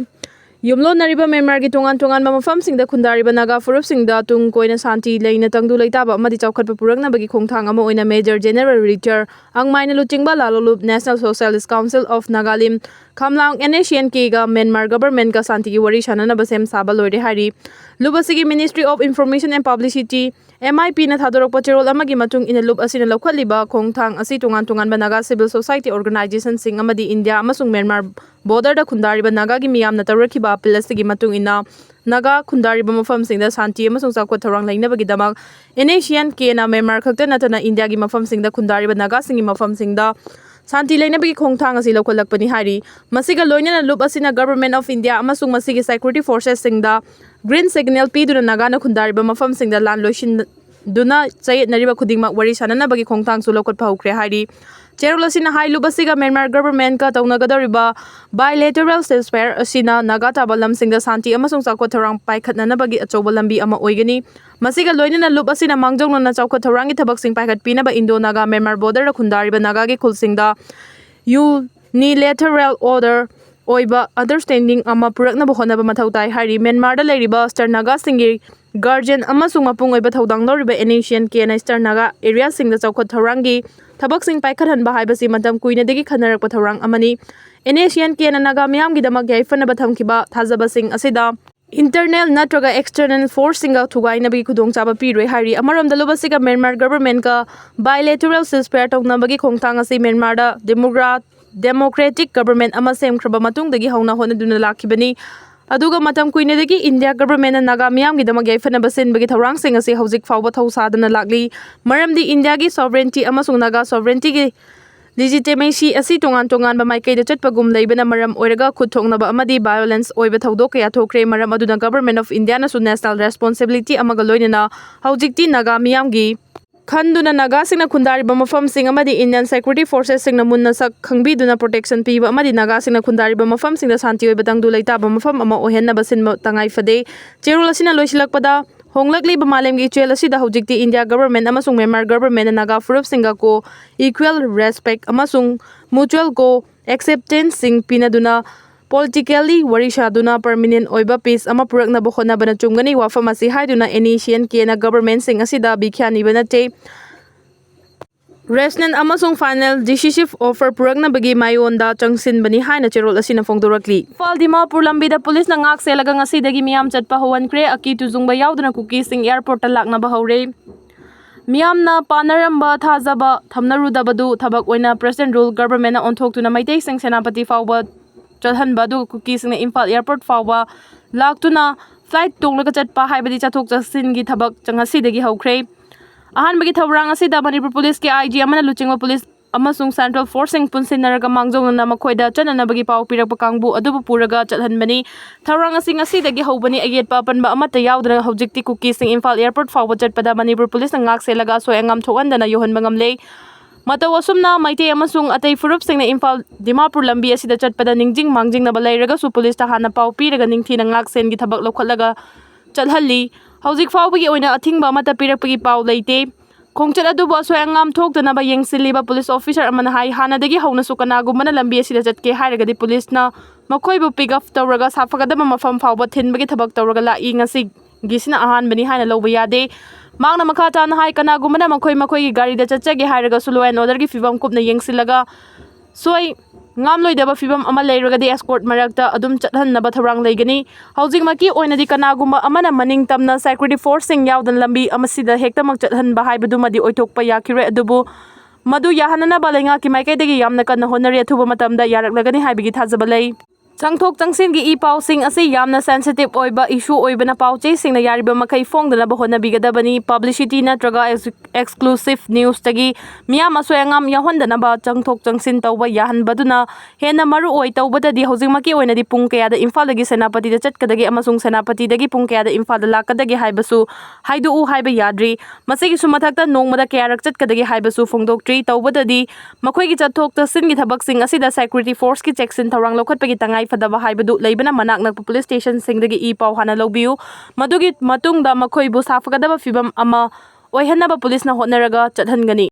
ꯌꯨꯝꯂꯣꯟꯅꯔꯤꯕ ꯃ꯭ꯌꯥꯟꯃꯥꯔꯒꯤ ꯇꯣꯉꯥꯟ ꯇꯣꯉꯥꯟꯕ ꯃꯐꯝꯁꯤꯡꯗ ꯈꯨꯟꯗꯥꯔꯤꯕ ꯅꯥꯒꯥ ꯐꯨꯔꯨꯞꯁꯤꯡꯗ ꯇꯨꯡ ꯀꯣꯏꯅ ꯁꯥꯟꯇꯤ ꯂꯩꯅ ꯇꯪꯗꯨ ꯂꯩꯇꯥꯕ ꯑꯃꯗꯤ ꯆꯥꯎꯈꯠꯄ ꯄꯨꯔꯛꯅꯕꯒꯤ ꯈꯣꯡꯊꯥꯡ ꯑꯃ ꯑꯣꯏꯅ ꯃꯦꯖꯔ ꯖꯦꯅꯔꯦꯜ ꯔꯤꯆꯥꯔ ꯑꯪꯃꯥꯏꯅ ꯂꯨꯆꯤꯡꯕ ꯂꯥꯂꯣꯂꯨꯞ National Socialist Council of Nagalim, Khaplang, NSCN-K-ꯒ ꯃ꯭ꯌꯥꯟꯃꯥꯔ ꯒꯚꯔꯟꯃꯦꯟꯠꯀ ꯁꯥꯟꯇꯤꯒꯤ ꯋꯥꯔꯤ ꯁꯥꯟꯅꯅꯕ ꯁꯦꯝ ꯁꯥꯕ ꯂꯣꯏꯔꯦ ꯍꯥꯏꯔꯤ꯫ ꯂꯨꯞ ꯑꯁꯤꯒꯤ Ministry of Information and Publicity, MIP-ꯅ ꯊꯥꯗꯣꯔꯛꯄ ꯆꯦꯔꯣꯜ ꯑꯃꯒꯤ ꯃꯇꯨꯡ ꯏꯟꯅ ꯂꯨꯞ ꯑꯁꯤꯅ ꯂꯧꯈꯠꯂꯤꯕ ꯈꯣꯡꯊꯥꯡ ꯑꯁꯤ ꯇꯣꯉꯥꯟ ꯇꯣꯉꯥꯟꯕ ꯅꯥꯒꯥ ꯁꯤꯚꯤꯜ ꯁꯣꯁꯥꯏꯇꯤ ꯑꯣꯔꯒꯅꯥꯏꯖꯦꯁꯟꯁꯤꯡ ꯑꯃꯗꯤ ꯏꯟꯗꯤꯌꯥ ꯑꯃꯁꯨꯡ ꯃ꯭ꯌꯥꯟꯃꯥꯔ ꯕꯣꯔꯗꯔꯗ ꯈꯨꯟꯗꯥꯔꯤꯕ ꯅꯥꯒꯥꯒꯤ ꯃꯤꯌꯥꯝꯅ ꯇꯧꯔꯛꯈꯤꯕ ꯑꯄꯤꯜ ꯑꯁꯤꯒꯤ ꯃꯇꯨꯡ ꯏꯟꯅ ꯅꯥꯒꯥ ꯈꯨꯟꯗꯥꯔꯤꯕ ꯃꯐꯝꯁꯤꯡꯗ ꯁꯥꯟꯇꯤ ꯑꯃꯁꯨꯡ ꯆꯥꯎꯈꯠ ꯊꯧꯔꯥꯡ ꯂꯩꯅꯕꯒꯤꯗꯃꯛ NSCN-K-ꯅ ꯃ꯭ꯌꯥꯟꯃꯥꯔ ꯈꯛꯇ ꯅꯠꯇꯅ ꯏꯟꯗꯤꯌꯥꯒꯤ ꯃꯐꯝꯁꯤꯡꯗ ꯈꯨꯟꯗꯥꯔꯤꯕ ꯅꯥꯒꯥꯁꯤꯡꯒꯤ ꯃꯐꯝꯁꯤꯡꯗ ꯁꯥꯟꯇꯤ ꯂꯩꯅꯕꯒꯤ ꯈꯣꯡꯊꯥꯡ ꯑꯁꯤ ꯂꯧꯈꯠꯂꯛꯄꯅꯤ ꯍꯥꯏꯔꯤ꯫ ꯃꯁꯤꯒ ꯂꯣꯏꯅꯅ ꯂꯨꯞ ꯑꯁꯤꯅ Government of India ꯑꯃꯁꯨꯡ ꯃꯁꯤꯒꯤ security forces-ꯁꯤꯡꯗ green signal ꯄꯤꯗꯨꯅ ꯅꯥꯒꯥꯅ ꯈꯨꯟꯗꯥꯔꯤꯕ ꯃꯐꯝꯁꯤꯡꯗ ꯂꯥꯟ ꯂꯣꯏꯁꯤꯟꯗꯨꯅ ꯆꯌꯦꯠꯅꯔꯤꯕ ꯈꯨꯗꯤꯡꯃꯛ ꯋꯥꯔꯤ ꯁꯥꯅꯅꯕꯒꯤ ꯈꯣꯡꯊꯥꯡꯁꯨ ꯂꯧꯈꯠꯄ ꯍꯧꯈ꯭ꯔꯦ ꯍꯥꯏꯔꯤ꯫ ꯆꯦꯔꯣꯜ ꯑꯁꯤꯅ ꯍꯥꯏ, ꯂꯨꯞ ꯑꯁꯤꯒ ꯃ꯭ꯌꯥꯟꯃꯥꯔ ꯒꯚꯔꯟꯃꯦꯟꯠꯀ ꯇꯧꯅꯒꯗꯧꯔꯤꯕ bilateral ceasefire ꯑꯁꯤꯅ ꯅꯥꯒꯥ ꯇꯥꯕ ꯂꯝꯁꯤꯡꯗ ꯁꯥꯟꯇꯤ ꯑꯃꯁꯨꯡ ꯆꯥꯎꯈꯠ ꯊꯧꯔꯥꯡ ꯄꯥꯏꯈꯠꯅꯅꯕꯒꯤ ꯑꯆꯧꯕ ꯂꯝꯕꯤ ꯑꯃ ꯑꯣꯏꯒꯅꯤ꯫ ꯃꯁꯤꯒ ꯂꯣꯏꯅꯅ ꯂꯨꯞ ꯑꯁꯤꯅ ꯃꯥꯡꯖꯧꯅꯅ ꯆꯥꯎꯈꯠ ꯊꯧꯔꯥꯡꯒꯤ ꯊꯕꯛꯁꯤꯡ ꯄꯥꯏꯈꯠꯄꯤꯅꯕ ꯏꯟꯗꯣ ꯅꯥꯒꯥ ꯃ꯭ꯌꯥꯟꯃꯥꯔ ꯕꯣꯔꯗꯔꯗ ꯈꯨꯟꯗꯥꯔꯤꯕ ꯅꯥꯒꯥꯒꯤ ꯈꯨꯜꯁꯤꯡꯗ unilateral order ꯑꯣꯏꯕ understanding ꯑꯃ ꯄꯨꯔꯛꯅꯕ ꯍꯣꯠꯅꯕ ꯃꯊꯧ ꯇꯥꯏ ꯍꯥꯏꯔꯤ꯫ ꯃ꯭ꯌꯥꯟꯃꯥꯔꯗ ꯂꯩꯔꯤꯕ Eastern Nagaꯁꯤꯡꯒꯤ guardian ꯑꯃꯁꯨꯡ ꯃꯄꯨꯡ ꯑꯣꯏꯕ ꯊꯧꯗꯥꯡ ꯂꯧꯔꯤꯕ N A C N K ꯅ Eastern Naga areaꯁꯤꯡꯗ ꯆꯥꯎꯈꯠ ꯊꯧꯔꯥꯡꯒꯤ ꯊꯕꯛꯁꯤꯡ ꯄꯥꯏꯈꯠꯍꯟꯕ ꯍꯥꯏꯕꯁꯤ ꯃꯇꯝ ꯀꯨꯏꯅꯗꯒꯤ ꯈꯟꯅꯔꯛꯄ ꯊꯧꯔꯥꯡ ꯑꯃꯅꯤ꯫ N A C N K ꯅ ꯅꯥꯒꯥ ꯃꯤꯌꯥꯝꯒꯤꯗꯃꯛ ꯌꯥꯏꯐꯅꯕ ꯊꯝꯈꯤꯕ ꯊꯥꯖꯕꯁꯤꯡ ꯑꯁꯤꯗ internal ꯅꯠꯇ꯭ꯔꯒ external forceꯁꯤꯡꯒ ꯊꯨꯒꯥꯏꯅꯕꯒꯤ ꯈꯨꯗꯣꯡꯆꯥꯕ ꯄꯤꯔꯣꯏ ꯍꯥꯏꯔꯤ꯫ ꯑꯃꯔꯣꯝꯗ ꯂꯨꯞ ꯑꯁꯤꯒ ꯃ꯭ꯌꯥꯟꯃꯥꯔ governmentꯀ bilateral ceasefire ꯇꯧꯅꯕꯒꯤ ꯈꯣꯡꯊꯥꯡ ꯑꯁꯤ ꯃ꯭ꯌꯥꯟꯃꯥꯔꯗ ꯗꯦꯃꯣꯀ꯭ꯔꯥ-, democratic government ꯑꯃ ꯁꯦꯝꯈ꯭ꯔꯕ ꯃꯇꯨꯡꯗꯒꯤ ꯍꯧꯅ ꯍꯣꯠꯅꯗꯨꯅ ꯂꯥꯛꯈꯤꯕꯅꯤ꯫ ꯑꯗꯨꯒ ꯃꯇꯝ ꯀꯨꯏꯅꯗꯒꯤ ꯏꯟꯗꯤꯌꯥ governmentꯅ ꯅꯥꯒꯥ ꯃꯤꯌꯥꯝꯒꯤꯗꯃꯛ ꯌꯥꯏꯐꯅꯕ ꯁꯤꯟꯕꯒꯤ ꯊꯧꯔꯥꯡꯁꯤꯡ ꯑꯁꯤ ꯍꯧꯖꯤꯛ ꯐꯥꯎꯕ ꯊꯧꯁꯥꯗꯅ ꯂꯥꯛꯂꯤ꯫ ꯃꯔꯝꯗꯤ ꯏꯟꯗꯤꯌꯥꯒꯤ sovereignty ꯑꯃꯁꯨꯡ ꯅꯥꯒꯥ sovereigntyꯒꯤ legitimacy ꯑꯁꯤ ꯇꯣꯉꯥꯟ ꯇꯣꯉꯥꯟꯕ ꯃꯥꯏꯀꯩꯗ ꯆꯠꯄꯒꯨꯝ ꯂꯩꯕꯅ ꯃꯔꯝ ꯑꯣꯏꯔꯒ ꯈꯨꯠ ꯊꯣꯛꯅꯕ ꯑꯃꯗꯤ violence ꯑꯣꯏꯕ ꯊꯧꯗꯣꯛ ꯀꯌꯥ ꯊꯣꯛꯈ꯭ꯔꯦ꯫ ꯃꯔꯝ ꯑꯗꯨꯅ Government of Indiaꯅꯁꯨ national responsibility ꯑꯃꯒ ꯂꯣꯏꯅꯅ ꯍꯧꯖꯤꯛꯇꯤ ꯅꯥꯒꯥ ꯃꯤꯌꯥꯝꯒꯤ ꯈꯟꯗꯨꯅ ꯅꯥꯒꯥꯁꯤꯡꯅ ꯈꯨꯟꯗꯥꯔꯤꯕ ꯃꯐꯝꯁꯤꯡ ꯑꯃꯗꯤ Indian security forcesꯁꯤꯡꯅ ꯃꯨꯟꯅ ꯁꯛ ꯈꯪꯕꯤꯗꯨꯅ protection ꯄꯤꯕ ꯑꯃꯗꯤ ꯅꯥꯒꯥꯁꯤꯡꯅ ꯈꯨꯟꯗꯥꯔꯤꯕ ꯃꯐꯝꯁꯤꯡꯗ ꯁꯥꯟꯇꯤ ꯑꯣꯏꯕ ꯇꯪꯗꯨ ꯂꯩꯇꯥꯕ ꯃꯐꯝ ꯑꯃ ꯑꯣꯏꯍꯟꯅꯕ ꯁꯤꯟꯕ ꯇꯉꯥꯏ ꯐꯗꯦ꯫ ꯆꯦꯔꯣꯜ ꯑꯁꯤꯅ ꯂꯣꯏꯁꯤꯜꯂꯛꯄꯗ, ꯍꯣꯡꯂꯛꯂꯤꯕ ꯃꯥꯂꯦꯝꯒꯤ ꯏꯆꯦꯜ ꯑꯁꯤꯗ ꯍꯧꯖꯤꯛꯇꯤ ꯏꯟꯗꯤꯌꯥ government ꯑꯃꯁꯨꯡ ꯃ꯭ꯌꯥꯟꯃꯥꯔ governmentꯅ ꯅꯥꯒꯥ ꯐꯨꯔꯨꯞꯁꯤꯡꯒ co-equal respect ꯑꯃꯁꯨꯡ mutual co-acceptanceꯁꯤꯡ ꯄꯤꯅꯗꯨꯅ politically ꯋꯥꯔꯤ ꯁꯥꯗꯨꯅ permanent ꯑꯣꯏꯕ peace ꯑꯃ ꯄꯨꯔꯛꯅꯕ ꯍꯣꯠꯅꯕꯅ ꯆꯨꯝꯒꯅꯤ꯫ ꯋꯥꯐꯝ ꯑꯁꯤ ꯍꯥꯏꯗꯨꯅ N A C N Kꯅ governmentꯁꯤꯡ ꯑꯁꯤꯗ ꯕꯤꯈ꯭ꯌꯥ ꯅꯤꯕ ꯅꯠꯇꯦ, rational ꯑꯃꯁꯨꯡ final decisive offer ꯄꯨꯔꯛꯅꯕꯒꯤ ꯃꯥꯏꯑꯣꯟꯗ ꯆꯪꯁꯤꯟꯕꯅꯤ ꯍꯥꯏꯅ ꯆꯦꯔꯣꯜ ꯑꯁꯤꯅ ꯐꯣꯡꯗꯣꯔꯛꯂꯤ꯫ ꯏꯝꯐꯥꯜ ꯗꯤꯃꯥꯄꯨꯔ ꯂꯝꯕꯤꯗ ꯄꯨꯂꯤꯁꯅ ꯉꯥꯛ ꯁꯦꯜꯂꯒ ꯉꯁꯤꯗꯒꯤ ꯃꯤꯌꯥꯝ ꯆꯠꯄ ꯍꯧꯍꯟꯈ꯭ꯔꯦ꯫ ꯑꯀꯤ ꯇꯨꯖꯨꯡꯕ ꯌꯥꯎꯗꯅ ꯀꯨꯀꯤꯁꯤꯡ airportꯇ ꯂꯥꯛꯅꯕ ꯍꯧꯔꯦ꯫ ꯃꯤꯌꯥꯝꯅ ꯄꯥꯅꯔꯝꯕ ꯊꯥꯖꯕ ꯊꯝꯅꯔꯨꯗꯕꯗꯨ ꯊꯕꯛ ꯑꯣꯏꯅ President Rule Governmentꯅ ꯑꯣꯟꯊꯣꯛꯇꯨꯅ ꯃꯩꯇꯩꯁꯤꯡ ꯁꯦꯅꯥꯄꯇꯤ ꯐꯥꯎꯕ ꯆꯠꯍꯟꯕ, ꯑꯗꯨꯒ ꯀꯨꯀꯤꯁꯤꯡꯅ ꯏꯝꯐꯥꯜ airport ꯐꯥꯎꯕ ꯂꯥꯛꯇꯨꯅ flight ꯇꯣꯡꯂꯒ ꯆꯠꯄ ꯍꯥꯏꯕꯗꯤ ꯆꯠꯊꯣꯛ ꯆꯠꯁꯤꯟꯒꯤ ꯊꯕꯛ ꯉꯁꯤꯗꯒꯤ ꯍꯧꯈ꯭ꯔꯦ꯫ ꯑꯍꯥꯟꯕꯒꯤ ꯊꯧꯔꯥꯡ ꯑꯁꯤꯗ ꯃꯅꯤꯄꯨꯔ ꯄꯨꯂꯤꯁꯀꯤ I G ꯑꯃꯅ ꯂꯨꯆꯤꯡꯕ ꯄꯨꯂꯤꯁ ꯑꯃꯁꯨꯡ central forceꯁꯤꯡ ꯄꯨꯟꯁꯤꯟꯅꯔꯒ ꯃꯥꯡꯖꯧꯅꯅ ꯃꯈꯣꯏꯗ ꯆꯠꯅꯅꯕꯒꯤ ꯄꯥꯎ ꯄꯤꯔꯛꯄ ꯀꯥꯡꯕꯨ ꯑꯗꯨꯕꯨ ꯄꯨꯔꯒ ꯆꯠꯍꯟꯕꯅꯤ꯫ ꯊꯧꯔꯥꯡ ꯑꯁꯤ ꯉꯁꯤꯗꯒꯤ ꯍꯧꯕꯅꯤ꯫ ꯑꯌꯦꯠꯄ ꯑꯄꯟꯕ ꯑꯃꯠꯇ ꯌꯥꯎꯗꯅ ꯍꯧꯖꯤꯛꯇꯤ ꯀꯨꯀꯤꯁꯤꯡ ꯏꯝꯐꯥꯜ airport ꯐꯥꯎꯕ ꯆꯠꯄꯗ ꯃꯅꯤꯄꯨꯔ ꯄꯨꯂꯤꯁꯅ ꯉꯥꯛ ꯁꯦꯜꯂꯒ ꯑꯁꯣꯏ ꯑꯉꯥꯝ ꯊꯣꯛꯍꯟꯗꯅ ꯌꯧꯍꯟꯕ ꯉꯝꯂꯦ꯫ ꯃꯇꯧ ꯑꯁꯨꯝꯅ ꯃꯩꯇꯩ ꯑꯃꯁꯨꯡ ꯑꯇꯩ ꯐꯨꯔꯨꯞꯁꯤꯡꯅ ꯏꯝꯐꯥꯜ ꯗꯤꯃꯥꯄꯨꯔ ꯂꯝꯕꯤ ꯑꯁꯤꯗ ꯆꯠꯄꯗ ꯅꯤꯡꯁꯤꯡ ꯃꯥꯡꯖꯤꯡꯅꯕ ꯂꯩꯔꯒꯁꯨ ꯄꯨꯂꯤꯁꯇ ꯍꯥꯟꯅ ꯄꯥꯎ ꯄꯤꯔꯒ ꯅꯤꯡꯊꯤꯅ ꯉꯥꯛ ꯁꯦꯟꯒꯤ ꯊꯕꯛ ꯂꯧꯈꯠꯂꯒ ꯆꯠꯍꯜꯂꯤ꯫ ꯍꯧꯖꯤꯛ ꯐꯥꯎꯕꯒꯤ ꯑꯣꯏꯅ ꯑꯊꯤꯡꯕ ꯑꯃꯠꯇ ꯄꯤꯔꯛꯄꯒꯤ ꯄꯥꯎ ꯂꯩꯇꯦ꯫ ꯈꯣꯡꯆꯠ ꯑꯗꯨꯕꯨ ꯑꯁꯣꯏ ꯑꯉꯥꯝ ꯊꯣꯛꯇꯅꯕ ꯌꯦꯡꯁꯤꯜꯂꯤꯕ ꯄꯨꯂꯤꯁ officer ꯑꯃꯅ ꯍꯥꯏ, ꯍꯥꯟꯅꯗꯒꯤ ꯍꯧꯅꯁꯨ ꯀꯅꯥꯒꯨꯝꯕꯅ ꯂꯝꯕꯤ ꯑꯁꯤꯗ ꯆꯠꯀꯦ ꯍꯥꯏꯔꯒꯗꯤ ꯄꯨꯂꯤꯁꯅ ꯃꯈꯣꯏꯕꯨ pick up ꯇꯧꯔꯒ ꯁꯥꯐꯒꯗꯕ ꯃꯐꯝ ꯐꯥꯎꯕ ꯊꯤꯟꯕꯒꯤ ꯊꯕꯛ ꯇꯧꯔꯒ ꯂꯥꯛꯏ꯫ ꯉꯁꯤꯒꯤꯁꯤꯅ ꯑꯍꯥꯟꯕꯅꯤ ꯍꯥꯏꯅ ꯂꯧꯕ ꯌꯥꯗꯦ꯫ ꯃꯍꯥꯛꯅ ꯃꯈꯥ ꯇꯥꯅ ꯍꯥꯏ, ꯀꯅꯥꯒꯨꯝꯕꯅ ꯃꯈꯣꯏ ꯃꯈꯣꯏꯒꯤ ꯒꯥꯔꯤꯗ ꯆꯠꯆꯒꯦ ꯍꯥꯏꯔꯒꯁꯨ law and orderꯒꯤ ꯐꯤꯕꯝ ꯀꯨꯞꯅ ꯌꯦꯡꯁꯤꯜꯂꯒ ꯁꯣꯏ ꯉꯥꯝꯂꯣꯏꯗꯕ ꯐꯤꯕꯝ ꯑꯃ ꯂꯩꯔꯒꯗꯤ escort ꯃꯔꯛꯇ ꯑꯗꯨꯝ ꯆꯠꯍꯟꯅꯕ ꯊꯧꯔꯥꯡ ꯂꯩꯒꯅꯤ꯫ ꯍꯧꯖꯤꯛꯃꯛꯀꯤ ꯑꯣꯏꯅꯗꯤ ꯀꯅꯥꯒꯨꯝꯕ ꯑꯃꯅ ꯃꯅꯤꯡ ꯇꯝꯅ security forceꯁꯤꯡ ꯌꯥꯎꯗꯅ ꯂꯝꯕꯤ ꯑꯃꯁꯤꯗ ꯍꯦꯛꯇꯃꯛ ꯆꯠꯍꯟꯕ ꯍꯥꯏꯕꯗꯨꯃꯗꯤ ꯑꯣꯏꯊꯣꯛꯄ ꯌꯥꯈꯤꯔꯣꯏ, ꯑꯗꯨꯕꯨ ꯃꯗꯨ ꯌꯥꯍꯟꯅꯅꯕ ꯂꯩꯉꯥꯛꯀꯤ ꯃꯥꯏꯀꯩꯗꯒꯤ ꯌꯥꯝꯅ ꯀꯟꯅ ꯍꯣꯠꯅꯔꯤ꯫ ꯑꯊꯨꯕ ꯃꯇꯝꯗ ꯌꯥꯔꯛꯂꯒꯅꯤ ꯍꯥꯏꯕꯒꯤ ꯊꯥꯖꯕ ꯂꯩ꯫ ꯆꯪꯊꯣꯛ ꯆꯪꯁꯤꯟꯒꯤ ꯏ ꯄꯥꯎꯁꯤꯡ ꯑꯁꯤ ꯌꯥꯝꯅ sensitive ꯑꯣꯏꯕ issue ꯑꯣꯏꯕꯅ ꯄꯥꯎ ꯆꯦꯁꯤꯡꯅ ꯌꯥꯔꯤꯕ ꯃꯈꯩ ꯐꯣꯡꯗꯅꯕ ꯍꯣꯠꯅꯕꯤꯒꯗꯕꯅꯤ꯫ Publicity ꯅꯠꯇ꯭ꯔꯒ ex-, exclusive newsꯇꯒꯤ ꯃꯤꯌꯥꯝ ꯑꯁꯣꯏ ꯑꯉꯥꯝ ꯌꯥꯎꯍꯟꯗꯅꯕ ꯆꯪꯊꯣꯛ ꯆꯪꯁꯤꯟ ꯇꯧꯕ ꯌꯥꯍꯟꯕꯗꯨꯅ ꯍꯦꯟꯅ ꯃꯔꯨ ꯑꯣꯏ꯫ ꯇꯧꯕꯗꯗꯤ ꯍꯧꯖꯤꯛꯃꯛꯀꯤ ꯑꯣꯏꯅꯗꯤ ꯄꯨꯡ ꯀꯌꯥꯗ ꯏꯝꯐꯥꯜꯗꯒꯤ ꯁꯦꯅꯥꯄꯇꯤꯗ ꯆꯠꯀꯗꯒꯦ ꯑꯃꯁꯨꯡ ꯁꯦꯅꯥꯄꯇꯤꯗꯒꯤ ꯄꯨꯡ ꯀꯌꯥꯗ ꯏꯝꯐꯥꯜꯗ ꯂꯥꯛꯀꯗꯒꯦ ꯍꯥꯏꯕꯁꯨ ꯍꯥꯏꯗꯣꯛꯎ ꯍꯥꯏꯕ ꯌꯥꯗ꯭ꯔꯤ꯫ ꯃꯁꯤꯒꯤꯁꯨ ꯃꯊꯛꯇ ꯅꯣꯡꯃꯗ ꯀꯌꯥꯔꯛ ꯆꯠꯀꯗꯒꯦ ꯍꯥꯏꯕꯁꯨ ꯐꯣꯡꯗꯣꯛꯇ꯭ꯔꯤ꯫ ꯇꯧꯕꯗꯗꯤ ꯃꯈꯣꯏꯒꯤ ꯆꯠꯊꯣꯛ ꯆꯠꯁꯤꯟꯒꯤ ꯊꯕꯛꯁꯤꯡ ꯑꯁꯤꯗ security forceꯀꯤ ꯆꯦꯛꯁꯤꯟ ꯊꯧꯔꯥꯡ ꯂꯧꯈꯠꯄꯒꯤ ꯇꯉꯥꯏ ꯐꯗꯕ ꯍꯥꯏꯕꯗꯨ ꯂꯩꯕꯅ ꯃꯅꯥꯛ ꯅꯛꯄ police stationꯁꯤꯡꯗꯒꯤ ꯏ ꯄꯥꯎ ꯍꯥꯟꯅ ꯂꯧꯕꯤꯌꯨ꯫ ꯃꯗꯨꯒꯤ ꯃꯇꯨꯡꯗ ꯃꯈꯣꯏꯕꯨ ꯁꯥꯐꯒꯗꯕ ꯐꯤꯕꯝ ꯑꯃ ꯑꯣꯏꯍꯟꯅꯕ policeꯅ ꯍꯣꯠꯅꯔꯒ ꯆꯠꯍꯟꯒꯅꯤ꯫